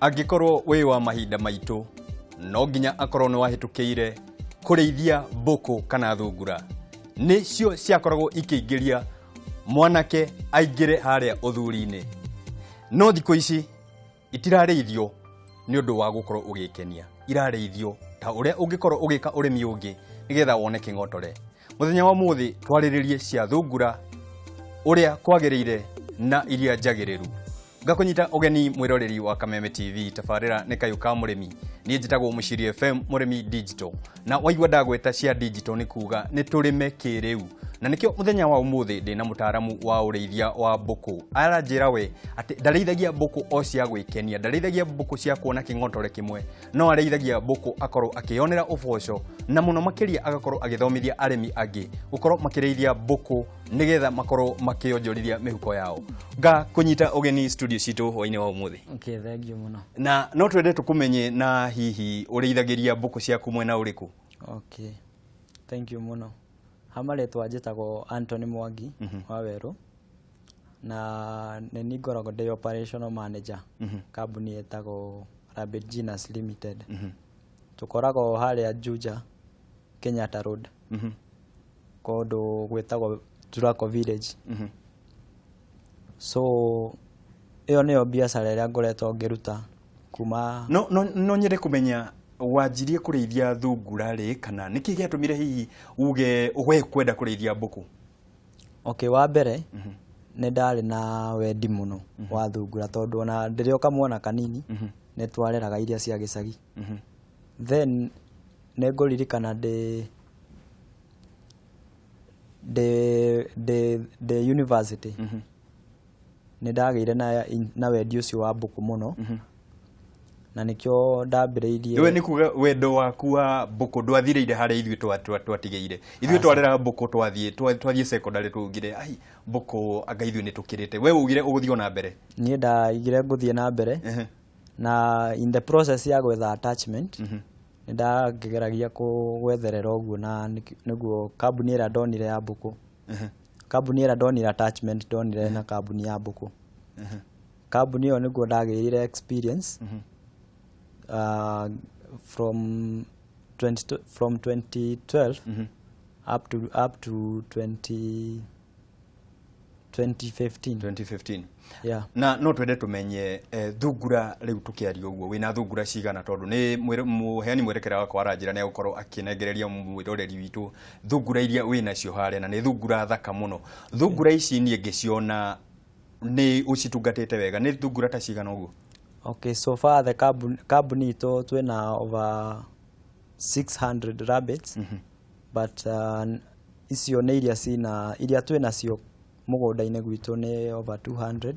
Angĩkorwo wĩ wa mahinda maitũ, no nginya akorwo nĩ wahĩtũkĩire kũrĩithia mbũkũ kana thungura. Nĩcio ciakoragwo ikĩingĩria mwanake aingĩre harĩa ũthuri-inĩ. No thikũ ici itirarĩithio nĩ ũndũ wa gũkorwo ũgĩkenia, irarĩithio ta ũrĩa ũngĩkorwo ũgĩka ũrĩmi ũngĩ nĩgetha wone kĩng'otore. Mũthenya wa ũmũthĩ twarĩrĩrie cia thungura ũrĩa kwagĩrĩire na iria njagĩrĩru. Ngakũnyita ũgeni mwĩroreri wa Kameme TV, tabarĩra nĩ kayũ ka mũrĩmi. Niĩ njĩtagwo Mũciri FM mũrĩmi digital, na waigua ndagweta cia digital nĩ kuga nĩ tũrĩme kĩrĩu, na nĩkĩo mũthenya wa ũmũthĩ ndĩ na mũtaaramu wa ũrĩithia wa mbũkũ. Aranjĩra we atĩ ndarĩithagia mbũkũ o cia gwĩkenia, ndarĩithagia mbũkũ cia kuona kĩng'otore kĩmwe, no arĩithagia mbũkũ akorwo akĩyonera ũboco, na mũno makĩria agakorwo agĩthomithia arĩmi angĩ gũkorwo makĩrĩithia mbũkũ nĩgetha makorwo makĩonjorithia mĩhuko yao. Nga kũnyita ũgeni studio citũ hwainĩ wa ũmũthĩ. Okay, thank you mũno. Na no twende tũkũmenye, na hihi ũrĩithagĩria mbũkũ ciaku mwena ũrĩkũ? Okay, thank you mũno. Ha marĩtwa njĩtagwo Anthony Mwangi wa Werũ, na nĩ niĩ ngoragwo ndĩ operational manager kambuni ĩtagwo Rabbit Genus Limited. Tũkoragwo harĩa Juja, Kenyatta Road, kũndũ gwĩtagwo Turaco Village. So ĩyo nĩyo biacara ĩrĩa ngoretwo ngĩruta kuma. No nyende kũmenya wanjirie kũrĩithia thungura rĩ, kana nĩkĩ gĩatũmire hihi uge we kwenda kũrĩithia mbũkũ? Okay, wa mbere nĩ ndarĩ na wendi mũno wa thungura, tondũ ona ndĩrĩ o kamwana kanini nĩ twareraga iria cia gĩcagi. Then nĩ ngũririkana ndĩ university nĩ ndagĩire na wendi ũcio wa mbũkũ mũno, na nĩkĩo ndambĩrĩirie. We nĩ kuga wendo waku wa mbũkũ ndwathirĩire harĩa ithuĩ twatigĩire. Ithuĩ twarera mbũkũ twathiĩ secondary, twaugire ai mbũkũ anga ithuĩ nĩ tũkĩrĩte. We ugire ũgũthiĩ ona mbere? Niĩ ndaigire ngũthiĩ na mbere, na in the process ya gwetha attachment nĩ ndageragia gwetherera ũguo, na nĩguo kambuni ĩrĩa ndonire ya mbũkũ, kambuni ĩrĩa ndonire attachment, ndonire na kambuni ya mbũkũ. Kambuni ĩyo nĩguo ndagĩrire experience from 2012 up to 20 2015. 2015. Yeah. Na no twende tũmenye, thungura rĩu tũkĩaria ũguo, wĩna thungura cigana? Tondũ nĩ mũheani mwerekera wakwa aranjĩra nĩ egũkorwo akĩnengereria mwĩroreri witũ thungura iria wĩnacio harĩa, na nĩ thungura thaka mũno. Thungura ici niĩ ngĩciona nĩ ũcitungatĩte wega. Nĩ thungura ta cigana ũguo? Okay, so far the kambuni itũ twĩna over 600 rabbits, but icio nĩ iria cina, iria twĩ nacio mũgũnda-inĩ gwitũ nĩ over 200,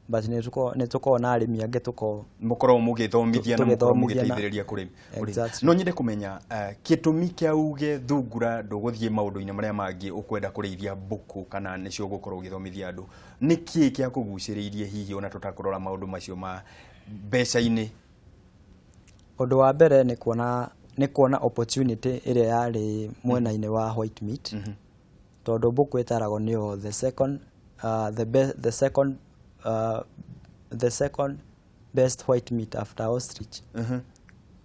but nĩ tũkoragwo na arĩmi angĩ tũkoragwo mũkorwo mũgĩthomithia na mũkorwo tũgĩthomithia mũgĩteithĩrĩria kũrĩmi. Exactly. No nyende kũmenya kĩtũmi kĩa uge thungura, ndũgũthiĩ maũndũ-inĩ marĩa mangĩ, ũkwenda kũrĩithia mbũkũ kana nĩcio ũgũkorwo ũgĩthomithia andũ. Nĩ kĩĩ kĩa kũgucĩrĩirie, hihi ona tũtakũrora maũndũ macio ma mbeca-inĩ? Ũndũ wa mbere nĩ kuona opportunity ĩrĩa yarĩ mwena-inĩ wa white meat, tondũ mbũkũ ĩtaragwo nĩyo the second the best the second the second best white meat after ostrich.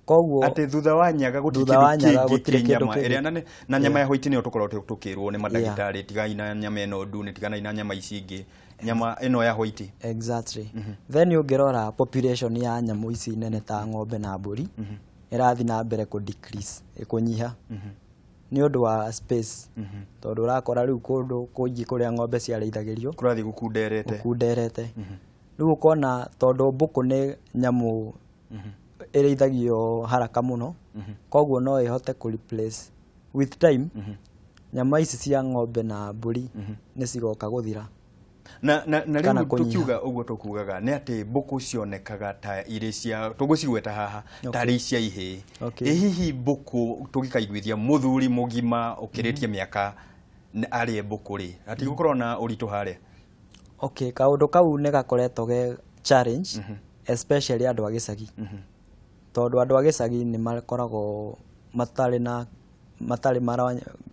Koguo atĩ thutha wa nyaga gũtirĩ Thutha wa kĩndũ nyaga kĩngĩ gũtirĩ kĩ kĩndũ nyama kĩngĩ. ĩrĩa na nyama ya white nĩyo tũkoragwo tũkĩrwo nĩ mandagĩtarĩ, tigai na nyama ĩno ndune, tiganai na nyama ici ingĩ, nyama ĩno ya white. Exactly. Then ũngĩrora population ya nyamũ ici nene ta ng'ombe na mbũri ĩrathiĩ na mbere kũ decrease, kũnyiha, nĩ ũndũ wa space, tondũ ũrakora rĩu kũndũ kũingĩ kũrĩa ng'ombe ciarĩithagĩrio kũrathiĩ gũkunderete. Gũkunderete. Rĩu ũkona tondũ mbũkũ nĩ nyamũ ĩrĩithagio haraka mũno, koguo no ĩhote kũ replace with time. Nyama ici cia ng'ombe na mbũri nĩ cigoka gũthira na kana rĩu kũnyiha. Tũkiuga ũguo tũkugaga nĩ atĩ mbũkũ cionekaga ta irĩ cia, tũgũcigweta haha, tarĩ cia ihĩĩ. Ĩ hihi mbũkũ tũgĩkaiguithia mũthuri mũgima ũkĩrĩtie mĩaka arĩe mbũkũ rĩ, hatigũkorwo na ũritũ harĩa? Okay, kaũndũ kau nĩ gakoretwo ge challenge, especially andũ a gĩcagi, tondũ andũ a gĩcagi nĩ makoragwo matarĩ na matarĩ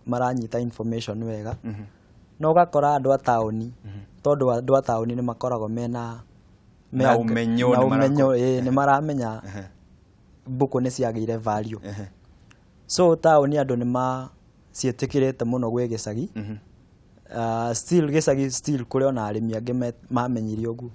maranyita information wega. No ũgakora andũ a taũni, tondũ andũ a taũni nĩ makoragwo mena Na ũmenyo na nĩ ũmenyo, ĩĩ, nĩ maramenya mbũkũ nĩ ciagĩire value. So taũni andũ nĩ maciĩtĩkĩrĩte mũno gwĩ gĩcagi. Still gĩcagi, still kũrĩ ona arĩmi angĩ mamenyire ũguo.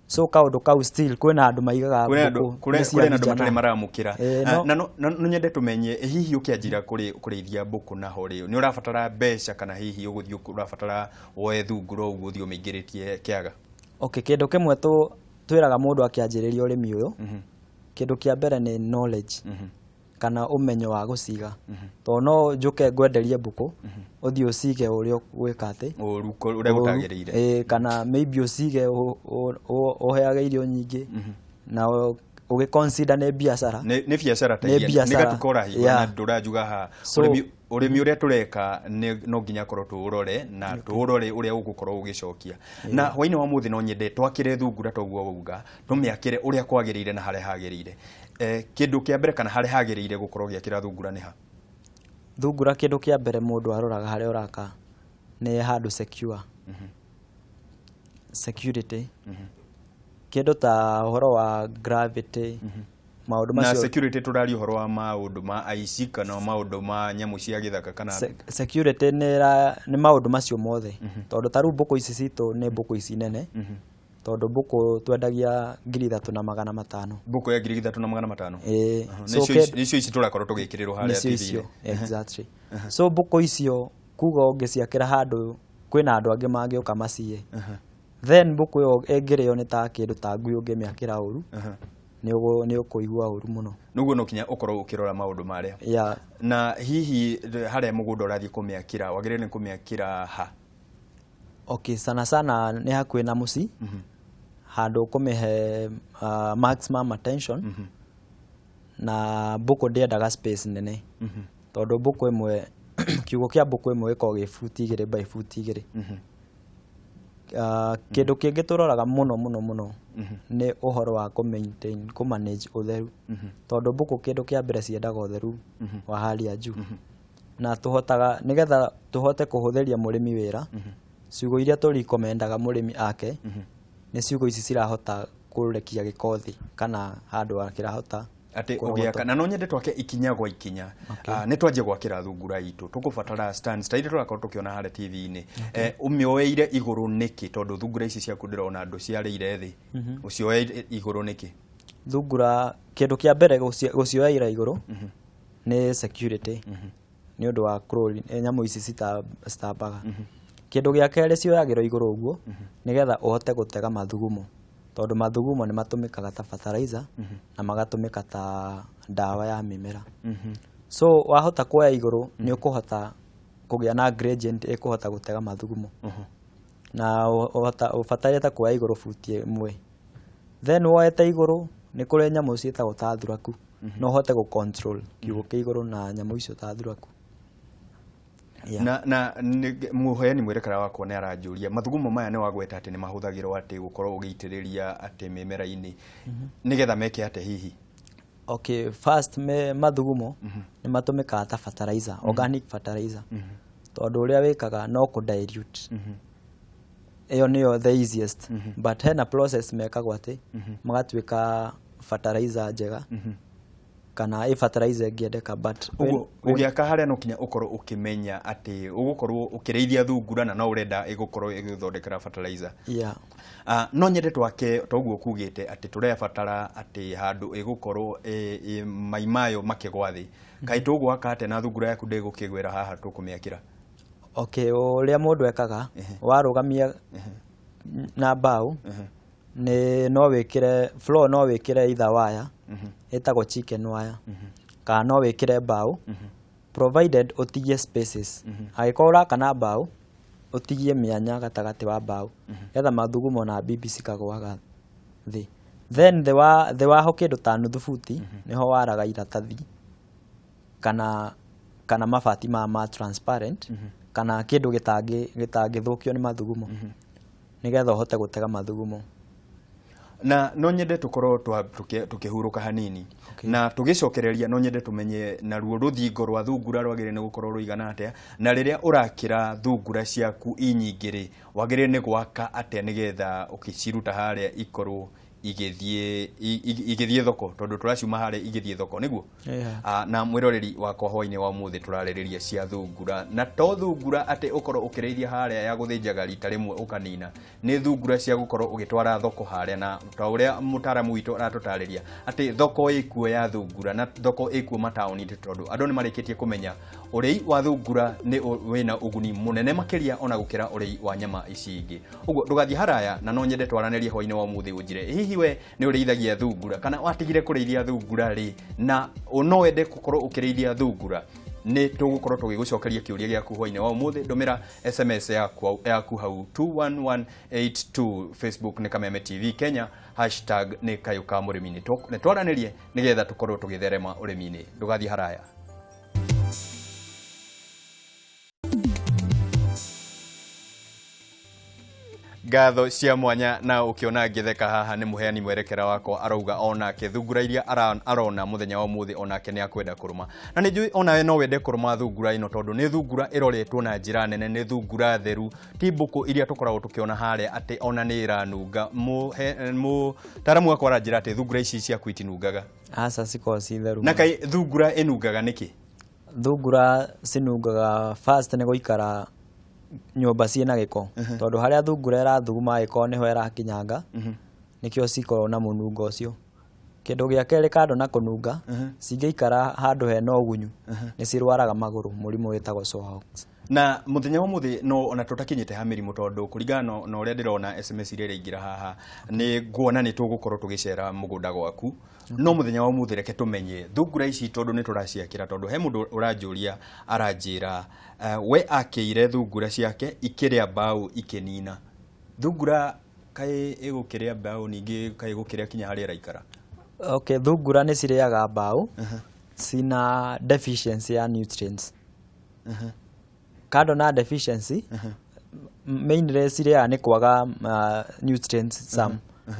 So kaũndũ kau still kwĩna andũ maigaga kũrĩ andũ mbũkũ kũrĩ nĩ cia kũrĩ na andũ vijana. Matarĩ maramũkĩra. Ĩĩ, Ah, na no nyende tũmenye, hihi ũkĩanjira kũrĩithia mbũkũ naho rĩ, nĩ ũrabatara mbeca kana hihi ũgũthiĩ ũrabatara woe thungura ũguo ũthiĩ ũmĩingĩrĩtie kĩaga? Okay, kĩndũ kĩmwe twĩraga mũndũ akĩanjĩrĩria ũrĩmi ũyũ, kĩndũ kĩa mbere nĩ knowledge kana ũmenyo wa gũciga, tondũ no njũke ngwenderie mbũkũ, ũthiĩ ũcige ũrĩa ũgwĩka atĩ ũru ũrĩa gũtagĩrĩire. Ĩĩ, kana maybe ũcige ũheage irio nyingĩ na ũgĩ consider nĩ biacara. Nĩ biacara ta Nĩ iria, nĩ biacara. gatuka ũrahingũra na ndũranjuga haha. Ũrĩmi ũrĩa tũreka nĩ no nginya korwo tũũrore na tũũrore ũrĩa ũgũkorwo ũgĩcokia. Na hwainĩ wa mũthĩ no nyende twakĩre thungura toguo wauga, tũmĩakĩre ũrĩa kwagĩrĩire na harĩa hagĩrĩire. Kĩndũ kĩa mbere kana harĩa hagĩrĩire gũkorwo ũgĩakĩra thungura nĩ ha? Thungura, kĩndũ kĩa mbere mũndũ aroraga harĩa ũraka nĩ handũ secure, security, kĩndũ ta ũhoro wa gravity, maũndũ Na macio. Security tũraria ũhoro wa maũndũ ma aici kana maũndũ ma nyamũ cia gĩthaka kana? Security nĩ maũndũ macio mothe, tondũ ta rĩu mbũkũ ici citũ nĩ mbũkũ ici nene, tondũ mbũkũ twendagia 3,500. Mbũkũ ya 3,500? Ĩĩ. So Nĩcio ici tũrakorwo tũgĩkĩrĩrwo harĩa nĩcio TV-inĩ. Icio exactly. So mbũkũ icio kuga ũngĩciakĩra handũ kwĩna andũ angĩ mangĩũka maciye, then mbũkũ ĩyo ĩngĩrĩo nĩ ta kĩndũ ta ngui, ũngĩmĩakĩra ũru nĩ ũkũigua ũru mũno. Nĩguo no kinya ũkorwo ũkĩrora maũndũ marĩa. Na hihi harĩa mũgũnda ũrathiĩ kũmĩakĩra, wagĩrĩire nĩ kũmĩakĩra ha? Okay, sana sana nĩ hakuhĩ na mũciĩ, handũ ũkũmĩhe maximum attention. Na mbũkũ ndĩendaga space nene, tondũ mbũkũ ĩmwe, kiugũ kĩa mbũkũ ĩmwe gĩkoragwo gĩ buti 2 by buti 2. Kĩndũ kĩngĩ tũroraga mũno mũno mũno nĩ ũhoro wa kũ maintain, kũ manage ũtheru, tondũ mbũkũ kĩndũ kĩa mbere ciendaga ũtheru wa hali ya juu. Na tũhotaga nĩgetha tũhote kũhũthĩria mũrĩmi wĩra, ciugũ iria tũ recommendaga mũrĩmi ake nĩ ciugũ ici cirahota kũrekia gĩko thĩ kana handũ kĩrahota atĩ kũrogotwo. Ũgĩaka na no nyende twake ikinya gwa ikinya. Ah, nĩ twanjie gwakĩra thungura itũ, tũkũbatara stands ta iria tũrakorwo tũkĩona harĩa TV-inĩ. Ũmĩoeire igũrũ nĩkĩ? Tondũ thungura ici ciaku ndĩrona ndũciarĩire thĩ, ũcioeire igũrũ nĩkĩ? Thungura, kĩndũ kĩa mbere gũcioeira igũrũ nĩ security, nĩ ũndũ wa crawling, nyamũ ici citambaga. Kĩndũ gĩa kerĩ, cioyagĩrwo igũrũ ũguo nĩgetha ũhote gũtega mathugumo, tondũ mathugumo nĩ matũmĩkaga ta fertilizer na magatũmĩka ta ndawa ya mĩmera. So wahota kuoya igũrũ, nĩ ũkũhota kũgĩa na gradient ĩkũhota gũtega mathugumo, na ũbataire kuoya igũrũ buti 1. Then woete igũrũ, nĩ kũrĩ nyamũ ciĩtagwo ta thuraku, no ũhote gũ control kiugũ kĩa igũrũ na nyamũ icio ta thuraku. Yeah. Na mũheani mwerekera wakwa nĩ aranjũria, mathugumo maya nĩ wagweta atĩ nĩ mahũthagĩrwo atĩ gũkorwo ũgĩitĩrĩria atĩ mĩmera-inĩ, nĩgetha meke atĩ hihi? Okay, first mathugumo nĩ matũmĩkaga ta fertilizer, organic fertilizer, tondũ ũrĩa wĩkaga no kũ dilute. Ĩyo nĩyo the easiest, but hena process mekagwo atĩ magatuĩka fertilizer njega kana ĩ fertilizer ĩngĩendeka, but Ũguo ũgĩaka harĩa no kinya ũkorwo ũkĩmenya atĩ ũgũkorwo ũkĩrĩithia thungura na no ũrenda ĩgũkorwo ĩgĩthondekera fertilizer. Yeah. No nyende twake toguo kugĩte atĩ tũrabatara atĩ handũ ĩgũkorwo mai mayo makĩgwa thĩ. Kaĩ tũgwaka atĩa na thungura yaku ndĩgũkĩgwĩra haha tũkũmĩakĩra? Okay, ũrĩa mũndũ ekaga, warũgamia na mbaũ, nĩ no wĩkĩre floor, no wĩkĩre either wire ĩtagwo chicken wire kana no wĩkĩre mbaũ, provided ũtigie spaces. Angĩkorwo ũraka na mbaũ, ũtigie mĩanya gatagatĩ wa mbaũ getha mathugumo na mbimbi cikagũaga thĩ. Then thĩ waho kĩndũ ta nuthu buti nĩho waraga iratathi kana mabati ma transparent kana kĩndũ gĩtangĩthũkio nĩ mathugumo, nĩgetha ũhote gũtega mathugumo. Na no nyende tũkorwo tũkĩhurũka hanini. Na tũgĩcokereria no nyende tũmenye naruo rũthingo rwa thungura rwagĩrĩire nĩ gũkorwo rũigana atĩa, na rĩrĩa ũrakĩra thungura ciaku i nyingĩ rĩ, wagĩrĩire nĩ gwaka atĩa nĩgetha ũkĩciruta harĩa ikorwo Igĩthiĩ igĩthiĩ thoko, tondũ tũraciuma harĩa igĩthiĩ thoko nĩguo. Yeah. Na mwĩroreri wakwa, hwainĩ wa ũmũthĩ tũrarĩrĩria cia thungura, na to thungura atĩ ũkorwo ũkĩrĩithia harĩa ya gũthĩnjaga rita rĩmwe ũkanina, nĩ thungura cia gũkorwo ũgĩtwara thoko harĩa, na ta ũrĩa mũtaramu witũ aratũtarĩria atĩ thoko ĩkuo ya thungura na thoko ĩkuo mataũni-inĩ, tondũ andũ nĩ marĩkĩtie kũmenya ũrĩi wa thungura nĩ wĩna ũguni mũnene makĩria ona gũkĩra ũrĩi wa nyama ici ingĩ. Ũguo ndũgathiĩ haraya, na no nyende twaranĩrie hwainĩ wa ũmũthĩ, ũnjĩre hihi we nĩ ũrĩithagia thungura kana watigire kũrĩithia thungura rĩ, na no wende gũkorwo ũkĩrĩithia thungura. Nĩ tũgũkorwo tũgĩgũcokeria kĩũria gĩaku hwainĩ wa ũmũthĩ. Ndũmĩra SMS yaku hau 21182. Facebook nĩ Kameme TV Kenya, hashtag nĩ Kayũ ka Mũrĩmi. Nĩ twaranĩrie nĩgetha tũkorwo tũgĩtherema ũrĩmi-inĩ. Ndũgathiĩ haraya. Ngatho cia mwanya. Na ũkĩona ngĩtheka haha nĩ mũheani mwerekera wakwa, arauga onake thungura iria arona mũthenya wa ũmũthĩ onake nĩ akwenda kũrũma, na nĩ njũĩ onawe no wende kũrũma thungura ĩno, tondũ nĩ thungura ĩroretwo na njĩra nene, nĩ thungura theru, ti mbũkũ iria tũkoragwo tũkĩona harĩa atĩ ona nĩ ĩranunga. Mũtaaramu wakwa aranjĩra atĩ thungura ici ciaku itinungaga. Aca, cikoragwo ci theru. Na kaĩ thungura ĩnungaga nĩkĩ? Thungura cinungaga first nĩ gũikara nyũmba ciĩna gĩko, tondũ harĩa thungura ĩrathuguma ĩkorwo nĩho ĩrakinyanga, nĩkĩo cikoragwo na mũnungo ũcio. Kĩndũ gĩa kerĩ, kando na kũnunga, cingĩikara handũ hena ũgunyu nĩ cirwaraga magũrũ, mũrimũ wĩtagwo sore hocks. Na mũthenya wa ũmũthĩ no ona tũtakinyĩte ha mĩrimũ, tondũ kũringana na ũrĩa ndĩrona SMS iria iraingĩra haha, nĩ nguona nĩ tũgũkorwo tũgĩcera mũgũnda gwaku. No mũthenya wa ũmũthĩ reke tũmenye thungura ici, tondũ nĩ tũraciakĩra, tondũ he mũndũ ũranjũria, aranjĩra we akĩire thungura ciake ikĩrĩa mbaũ ikĩnina. Thungura kaĩ ĩgũkĩrĩa mbaũ, ningĩ kaĩ ĩgũkĩrĩa kinya harĩa ĩraikara? Okay, thungura nĩ cirĩaga mbaũ cina deficiency ya nutrients. Kando na deficiency, mainly cirĩaga nĩ kwaga nutrients some.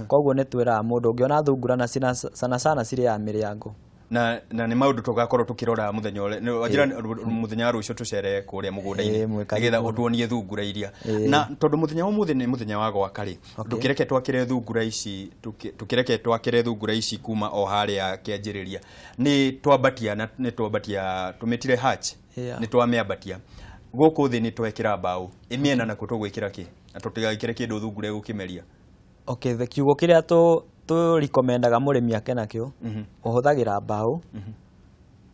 Koguo nĩ twĩraga mũndũ ũngĩona thungura na cina, sana sana cirĩaga mĩrĩango. Na nĩ maũndũ tũgakorwo tũkĩrora mũthenya ũrĩa wanjĩra mũthenya wa rũciũ tũcere kũrĩa mũgũnda-inĩ, Ĩĩ, mwĩ karibu nĩgetha mũno. ũtuonie thungura iria. Ĩĩ. Na tondũ mũthenya wa ũmũthĩ nĩ mũthenya wa gwaka rĩ, ndũkĩreke twakĩre thungura ici, tũkĩreke twakĩre thungura ici kuma o harĩa kĩanjĩrĩria. Nĩ twambatia, na nĩ twambatia tũmĩtire hatch. Nĩ twamĩambatia gũkũ thĩ, nĩ twekĩra mbaũ ĩmĩena, nakuo tũgwĩkĩra kĩ na tũtigagĩkĩre kĩndũ thungura ĩgũkĩmeria? Okay, the kiugo kĩrĩa tũ recommendaga mũrĩmi ake nakĩo, ũhũthagĩra mbaũ,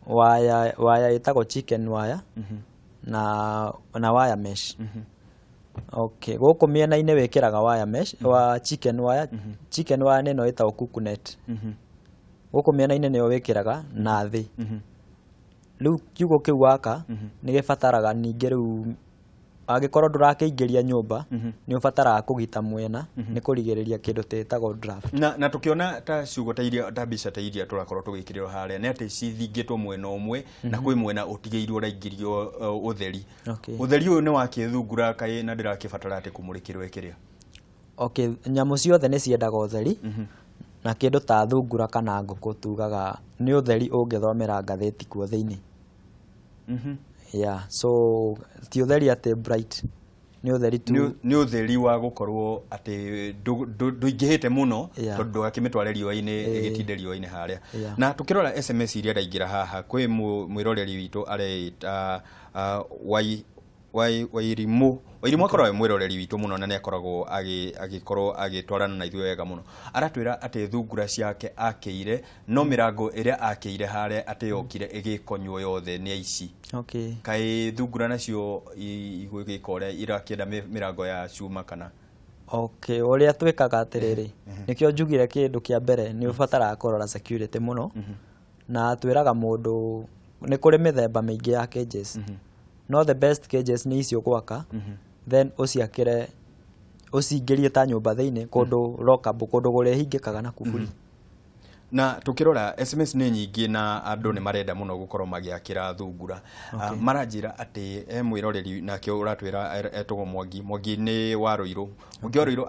waya, waya ĩtagwo chicken wire na wire mesh. Okay, gũkũ mĩena-inĩ wĩkĩraga wire mesh wa chicken wire. Chicken wire nĩ ĩno ĩtagwo kuku net. Gũkũ mĩena-inĩ nĩyo wĩkĩraga na thĩ. Rĩu kiugo kĩu waka nĩ gĩbataraga ningĩ rĩu angĩkorwo ndũrakĩingĩria nyũmba, nĩ ũbataraga kũgita mwena nĩ kũrigĩrĩria kĩndũ tĩtagwo draft. Na tukiona ta ciugo ta iria, ta mbica ta iria tũrakorwo tũgĩkĩrĩrwo harĩa, nĩ atĩ cithingĩtwo mwena ũmwe na kwĩ mwena ũtigĩirwo ũraingĩrio ũtheri. Ũtheri ũyũ nĩ wa kĩthungura kaĩ na ndĩrakĩbatara atĩ kũmũrĩkĩrwo ĩkĩrĩa? Okay, nyamũ ciothe nĩ ciendaga ũtheri, na kĩndũ ta thungura kana ngũkũ tugaga nĩ ũtheri ũngĩthomera ngathĩti kuo thĩinĩ. Yeah, so ti ũtheri atĩ bright, nĩ ũtheri tu. Nĩ ũtheri wa gũkorwo atĩ ndũingĩhĩte mũno, tondũ ndũgakĩmĩtware riũa-inĩ ĩgĩtinde riũa-inĩ harĩa. Na tũkĩrora SMS iria ndaingĩra haha, kwĩ mwĩroreri witũ areita Wairimũ. Wairimũ akoragwo e mwĩroreri witũ mũno na nĩ akoragwo agĩkorwo agĩtwarana na ithuĩ wega mũno. Aratwĩra atĩ thungura ciake akĩire, no mĩrango ĩrĩa akĩire harĩa atĩ yokire ĩgĩkonywo yothe nĩ aici. Kaĩ thungura nacio igũgĩka ũrĩa irakĩenda mĩrango ya cuma kana? Okay, ũrĩa twĩkaga atĩrĩrĩ, nĩkĩo njugire kĩndũ kĩa mbere nĩ ũbataraga kũrora security mũno, na twĩraga mũndũ nĩ kũrĩ mĩthemba mĩingĩ ya cages, no the best cages nĩ icio gwaka, then ũciakĩre, ũcingĩrie ta nyũmba thĩinĩ, kũndũ lockable, kũndũ kũrĩhingĩkaga na kuburi. Na tukirora SMS nĩ nyingĩ na andũ nĩ marenda mũno gũkorwo magĩakĩra thungura. Maranjĩra atĩ he mwĩroreri nake ũratwĩra etagwo Mwangi. Mwangi nĩ wa Rũirũ. Mwangi wa Rũirũ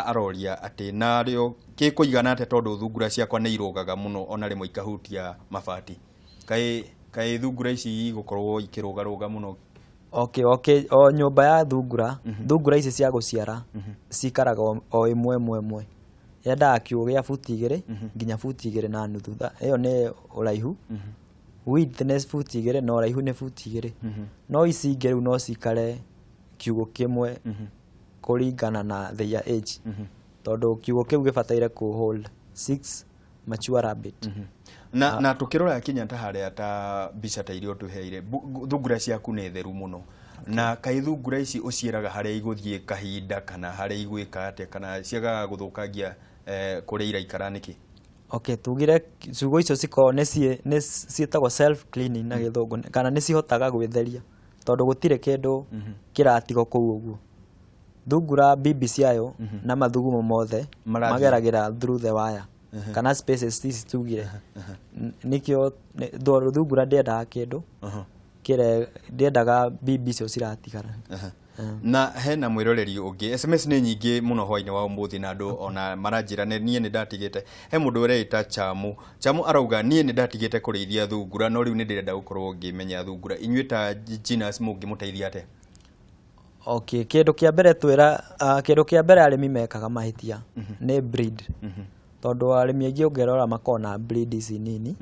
aroria atĩ narĩo gĩkũigana atĩa, tondũ thungura ciakwa nĩ irũgaga mũno ona rĩmwe ikahutia mabati. Kaĩ thungura ici igũkorwo ikĩrũgarũga mũno? Okay, o nyũmba ya thungura, thungura ici cia gũciara cikaraga o ĩmwe ĩmwe ĩmwe. Yendaga kiugũ gĩa buti 2 nginya buti 2.5. Ĩyo nĩ ũraihu. Width nĩ buti 2 na ũraihu nĩ buti 2. No ici ingĩ rĩu no cikare kiugũ kĩmwe kũringana na their age, tondũ kiugũ kĩu gĩbataire kũ hold six mature rabbit. Na tukirora kinya ta haria ta mbica ta iria ũtũheire, thungura ciaku nĩ theru mũno. Na kaĩ thungura ici ũciĩraga harĩa igũthiĩ kahinda kana harĩa igwĩka atĩa, kana ciagaga gũthũkangia kũrĩa iraikara nĩkĩ? Okay, tugire ciugũ icio cikoragwo nĩ ciĩtagwo self cleaning na Gĩthũngũ, kana nĩ cihotaga gwĩtheria tondũ gũtirĩ kĩndũ kĩratigwo kũu ũguo. Thungura bibi ciayo na mathugumo mothe Marathiĩ. mageragĩra through the wire kana spaces ici tugire. Nĩkĩo tondũ thungura ndĩendaga kĩndũ kĩre ndĩendaga bibi icio ciratigara. Na hena mwĩroreri ũngĩ, SMS nĩ nyingĩ mũno hwainĩ wa ũmũthĩ na andũ ona maranjĩra niĩ nĩ ndatigĩte. He mũndũ ũreĩta Chamu. Chamu arauga, "Niĩ nĩ ndatigĩte kũrĩithia thungura, no rĩu nĩ ndĩrenda gũkorwo ngĩmenya thungura. Inyuĩ ta Genius mũngĩmũteithia atĩa?" Okay, kĩndũ kĩa mbere twĩra kĩndũ kĩa mbere arĩmi mekaga mahĩtia nĩ breed, tondũ arĩmi aingĩ ũngĩrora makoragwo na breed ici nini,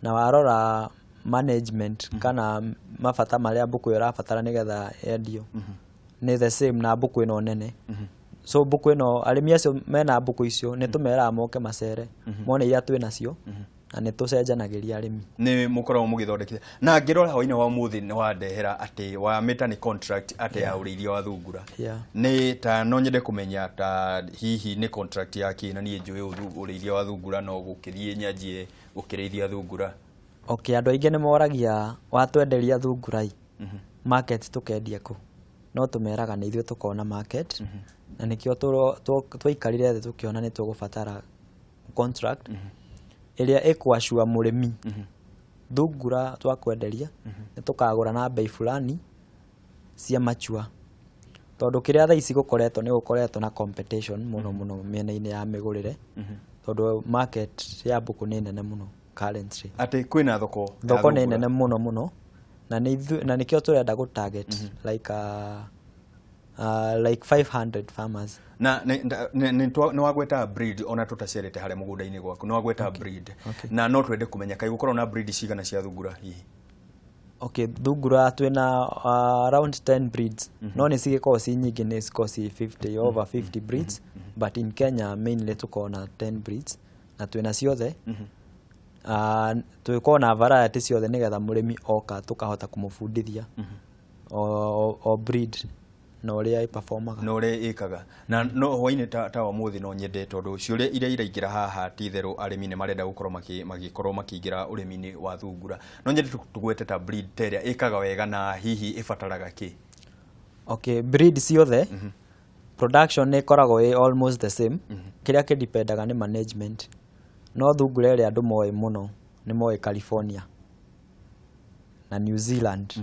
na warora management kana mabata marĩa mbũkũ ĩyo ĩrabatara nĩgetha yendio nĩ the same na mbũkũ ĩno nene. So mbũkũ ĩno, arĩmi acio mena mbũkũ icio nĩ tũmeraga moke macere mone iria twĩ nacio, na nĩ tũcenjanagĩria arĩmi. Nĩ mũkoragwo mũgĩthondekithia. Na ngĩrora hwainĩ wa ũmũthĩ nĩ wandehera atĩ wamĩta nĩ contract atĩ ya ũrĩithia wa thungura. Nĩ ta no nyende kũmenya ta hihi nĩ contract ya kĩ, na niĩ njũĩ ũrĩithia wa thungura no gũkĩthiĩ nyanjie gũkĩrĩithia thungura. Okay, andũ aingĩ nĩ moragia, watwenderia thungura ĩ, market tũkendia kũ? No tũmeraga nĩ ithuĩ tũkona market, na nĩkĩo twaikarire thĩ tũkĩona nĩ tũgũbatara contract ĩrĩa ĩkwacua mũrĩmi thungura twakwenderia nĩ tũkagũra na bei fulani cia mature, tondũ kĩrĩa thaa ici gũkoretwo nĩ gũkoretwo na competition mũno mũno mĩena-inĩ ya mĩgũrĩre, tondũ market ya mbũkũ nĩ nene mũno currently. Atĩ kwĩna thoko ya Thoko nĩ thungura. nene mũno mũno, na nĩ na nĩkĩo tũrenda gũ target like 500 farmers. Na nĩ wagweta breed, ona tũtacerete harĩa mũgũnda-inĩ gwaku nĩ wagweta breed. Na no twende kũmenya kaĩ gũkorwo na breed cigana cia thungura hihi? Okay, thungura twĩna around 10 breeds, no nĩ cigĩkoragwo ci nyingĩ, nĩ cikoragwo ci 50, over 50 breeds, but in Kenya mainly tũkoragwo na 10 breeds na twĩna ciothe. Twĩkoragwo na variety ciothe nĩgetha mũrĩmi oka tũkahota kũmũbundithia o breed na ũrĩa ĩperformaga. Na ũrĩa ĩkaga. Na no hwainĩ ta wa ũmũthĩ no nyende, tondũ ciũria iria iraingĩra haha ti itherũ arĩmi nĩ marenda gũkorwo magĩkorwo makĩingĩra ũrĩmi-inĩ wa thungura, no nyende tũgwete ta breed ta ĩrĩa ĩkaga wega na hihi ĩbataraga kĩ. Okay, breed ciothe production nĩ ĩkoragwo ĩ almost the same. Kĩrĩa kĩdipendaga nĩ management. No thungura ĩrĩa andũ moĩ mũno nĩ moĩ California na New Zealand.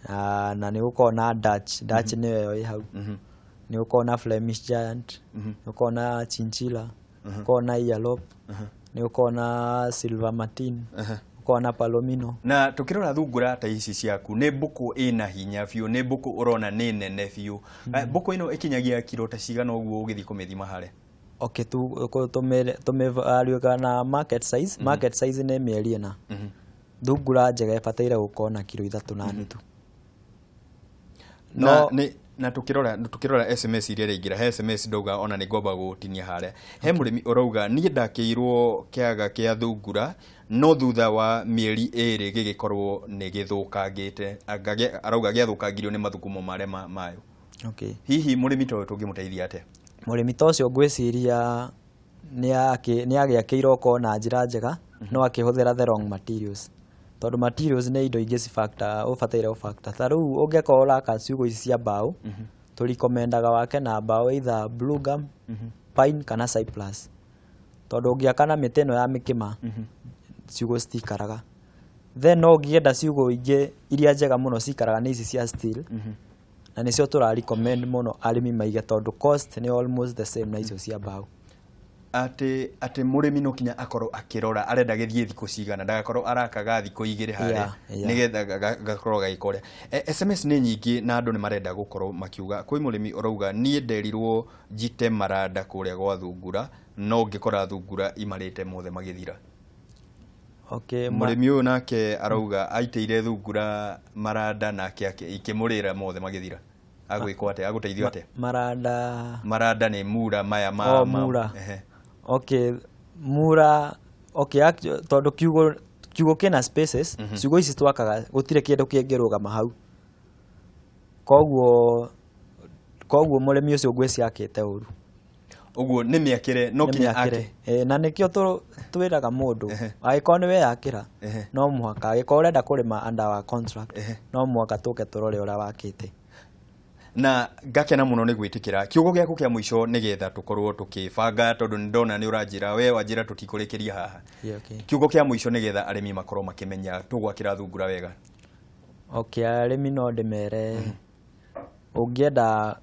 Na nĩ gũkoragwo na Dutch. Dutch nĩyo ĩyo ĩ hau. Nĩ gũkoragwo na Flemish Giant, nĩ gũkoragwo na Chinchilla, nĩ gũkoragwo na Earlop, nĩ gũkoragwo na Silver Martin, gũkoragwo na Palomino. Na tukirora thungura ta ici ciaku, nĩ mbũkũ ĩna hinya biũ, nĩ mbũkũ ũrona nĩ nene biũ. Mbũkũ ĩno ĩkinyagia kiro ta cigana ũguo ũgĩthiĩ kũmĩthima harĩa? Okay, tũmĩvaluaga na market size. Market size nĩ mĩeri 4. Thungura njega ĩbataire gũkorwo na kiro 3.5. Na No- nĩ na tukirora SMS iria iraingĩra, he SMS ndauga ona nĩ ngwamba gũtinia harĩa. He mũrĩmi ũrauga, "Niĩ ndakĩirwo kĩaga kĩa thungura, no thutha wa mĩeri 2 gĩgĩkorwo nĩ gĩthũkangĩte." Arauga gĩathũkangirio nĩ mathugumo marĩa mayo. Hihi mũrĩmi ta ũyũ tũngĩmũteithia atĩa? Mũrĩmi ta ũcio ngwĩciria nĩ agĩakĩirwo okorwo na njĩra njega, no akĩhũthĩra the wrong materials, tondũ materials nĩ indo ingĩ ci factor ũbataire gũ factor. Ta rĩu ũngĩkorwo ũraka ciugũ ici cia mbaũ, tũrikomendaga wake na mbaũ either blue gum, pine kana cypress, tondũ ũngĩaka na mĩtĩ ĩno ya mĩkĩma ciugũ citikaraga. Then no ũngĩenda ciugũ ingĩ iria njega mũno cikaraga nĩ ici cia steel, na nĩcio tũra recommend mũno arĩmi maige, tondũ cost nĩ almost the same na icio cia mbaũ. Atĩ mũrĩmi no kinya akorwo akĩrora arenda gĩthiĩ thikũ cigana, ndagakorwo arakaga thikũ 2 harĩa, nĩgetha gakorwo gagĩkũrĩa. SMS nĩ nyingĩ na andũ nĩ marenda gũkorwo makiuga. Kwĩ mũrĩmi ũrauga, niĩ nderirwo njite maranda kũrĩa gwa thungura, no ngĩkora thungura imarĩte mothe magĩthira. Okay. Mũrĩmi ũyũ nake arauga aitĩire thungura maranda nake ikĩmũrĩra mothe magĩthira. Agwĩkwo atĩa? Agũteithio atĩa? Maranda? Maranda nĩ mura maya ma Oh, mura. Okay, mura, okay, tondũ kiugo kĩna spaces, ciugo ici twakaga gũtirĩ kĩndũ kĩngĩrũgama hau, koguo mũrĩmi ũcio ngwĩciria akĩte ũru. Ũguo nĩ mĩakĩre no Nĩ kinya mĩakĩre. ake. Na nĩkĩo twĩraga mũndũ, angĩkorwo nĩ weyakĩra, no mũhaka, angĩkorwo ũrenda kũrĩma under our contract, no mũhaka tũke tũrore ũrĩa wakĩte. Na ngakena mũno nĩ gwĩtĩkĩra kiugo gĩaku kĩa mũico, nĩgetha tũkorwo tũkĩbanga, tondũ nĩ ndona nĩ ũranjĩra we wanjĩra tũtikũrĩkĩria haha. Yeah, okay. Kiugo kĩa mũico, nĩgetha arĩmi makorwo makĩmenya tũgwakĩra thungura wega. Okay, arĩmi no ndĩmere, ũngĩenda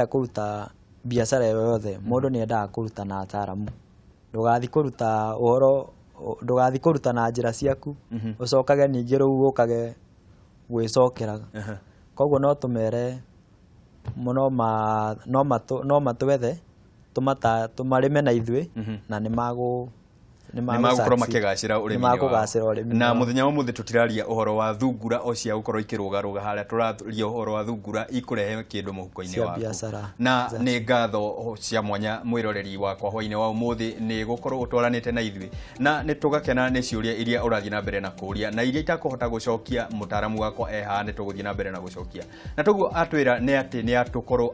kũruta biacara ĩyo yothe, mũndũ nĩ endaga kũruta na ataaramu. Ndũgathiĩ kũruta ũhoro, ndũgathiĩ kũruta na njĩra ciaku, ũcokage ningĩ rĩu ũkage gwĩcokera. Koguo no tũmere no matwethe tũmarĩme na ithuĩ, na nĩ magũ nĩ magũkorwo makĩgacĩra ũrĩmi-inĩ wao. Nĩmakũgacĩra ũrĩmi-inĩ Na wao. Mũthenya wa ũmũthĩ tũtiraria ũhoro wa thungura o cia gũkorwo ikĩrũgarũga harĩa, tũraria ũhoro wa thungura ikũrehe kĩndũ mũhuko-inĩ Cia waku. biacara. Na nĩ ngatho cia mwanya, mwĩroreri wakwa, hwainĩ wa ũmũthĩ nĩ gũkorwo ũtwaranĩte na ithuĩ, na nĩ tũgakena nĩ ciũria iria ũrathiĩ na mbere na kũũria, na iria itakũhota gũcokia, mũtaaramu wakwa e haha, nĩ tũgũthiĩ na mbere na gũcokia. Na toguo atwĩra nĩ atĩ nĩ atũkorwo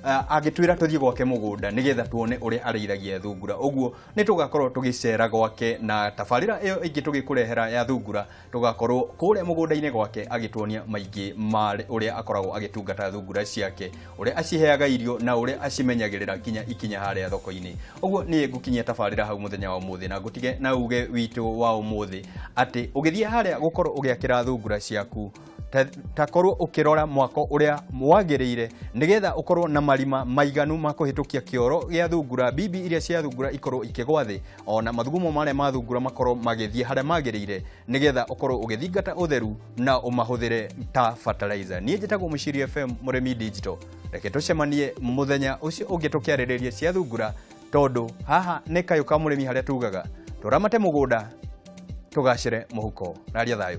agĩtwĩra tũthiĩ gwake mũgũnda nĩgetha tuone ũrĩa arĩithagia thungura. Ũguo nĩ tũgakorwo tũgĩcera gwake, na tabarĩra ĩyo ĩngĩ tũgĩkũrehera ya thungura, tũgakorwo kũrĩa mũgũnda-inĩ gwake agĩtuonia maingĩ ma ũrĩa akoragwo agĩtungata thungura ciake, ũrĩa aciheaga irio na ũrĩa acimenyagĩrĩra nginya ikinya harĩa thoko-inĩ. Ũguo niĩ ngũkinyia tabarĩra hau mũthenya wa ũmũthĩ, na ngũtige na uge witũ wa ũmũthĩ atĩ ũgĩthiĩ harĩa gũkorwo ũgĩakĩra thungura ciaku, ta korwo ũkĩrora mwako ũrĩa wagĩrĩire, nĩgetha ũkorwo na marima maiganu ma kũhĩtũkia kĩoro gĩa thungura, bibi iria cia thungura ikorwo ikĩgwa thĩ, ona mathugumo marĩa ma thungura makorwo magĩthiĩ harĩa magĩrĩire, nĩgetha ũkorwo ũgĩthingata ũtheru na ũmahũthĩre ta fertilizer. Niĩ njĩtagwo Mũciri FM Mũrĩmi Digital. Reke tũcemanie mũthenya ũcio ũngĩ tũkĩarĩrĩria cia thungura, tondũ haha nĩ kayũ ka mũrĩmi, harĩa tugaga tũramate mũgũnda tũgacĩre mũhuko. Raria thayũ.